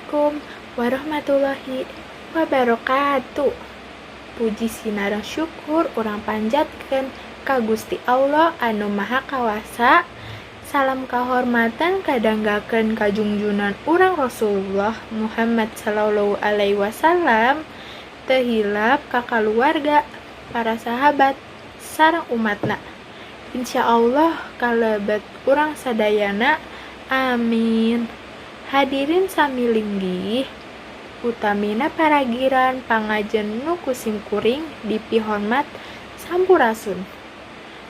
Assalamualaikum warahmatullahi wabarakatuh. Puji sinareng syukur urang panjatkeun ka Gusti Allah anu Maha Kawasa. Salam kahormatan kadanggakeun ka junjunan urang Rasulullah Muhammad Shallallahu Alaihi Wasallam, teu hilap ka kaluarga, para sahabat, sareng umatna. Insya Allah kalebet urang sadayana, amin. Hadirin sami linggih, utamina paragiran pangajen nu ku simkuring dipihormat, sampurasun.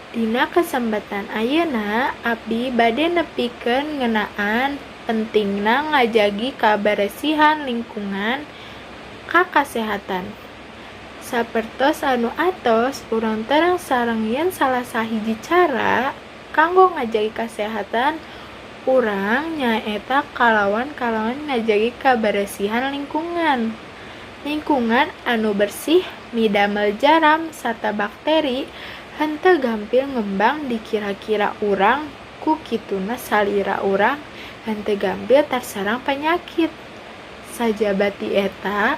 Dina kesempatan ayeuna abdi bade nepikeun ngeunaan pentingna ngajagi kaberesihan lingkungan ka kasehatan. Sapertos anu atos urang terang sareng yen salah sahiji cara kanggo ngajagi kasehatan urang nyaeta kalawan kalawan ngajagi kaberesihan lingkungan. Lingkungan anu bersih midamel jaram sarta bakteri henteu gampil ngembang di kira-kira urang, ku kituna salira urang henteu gampil tasarang panyakit. Sajaba ti eta,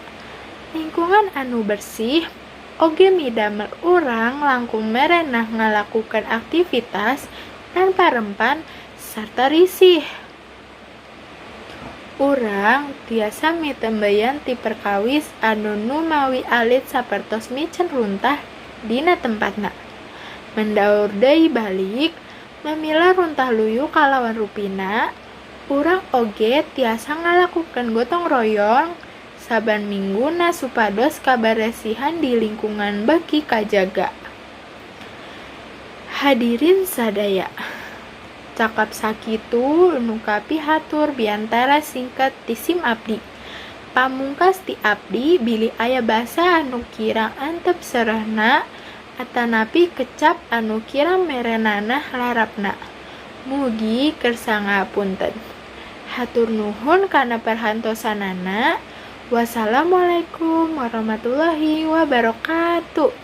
lingkungan anu bersih oge midamel urang langkung merenah ngalakukeun aktivitas tanpa rempan sarta risih. Urang tiasa mitembeyan ti perkawis anu numawi alit sapertos miceun runtah dina tempatna, mendaur deui balik, mamilah runtah luyu kalawan rupina. Urang oge tiasa ngalakukeun gotong royong saban mingguna supados kaberesihan di lingkungan beuki kajaga. Hadirin sadaya, cakap sakitu nu kapihatur biantara singkat ti sim abdi. Pamungkas ti abdi, bilih aya basa anu kirang antep serehna atanapi kecap anu kirang mere nanah larapna, mugi kersa ngapunten. Hatur nuhun kana perhatosanana. Wassalamualaikum warahmatullahi wabarakatuh.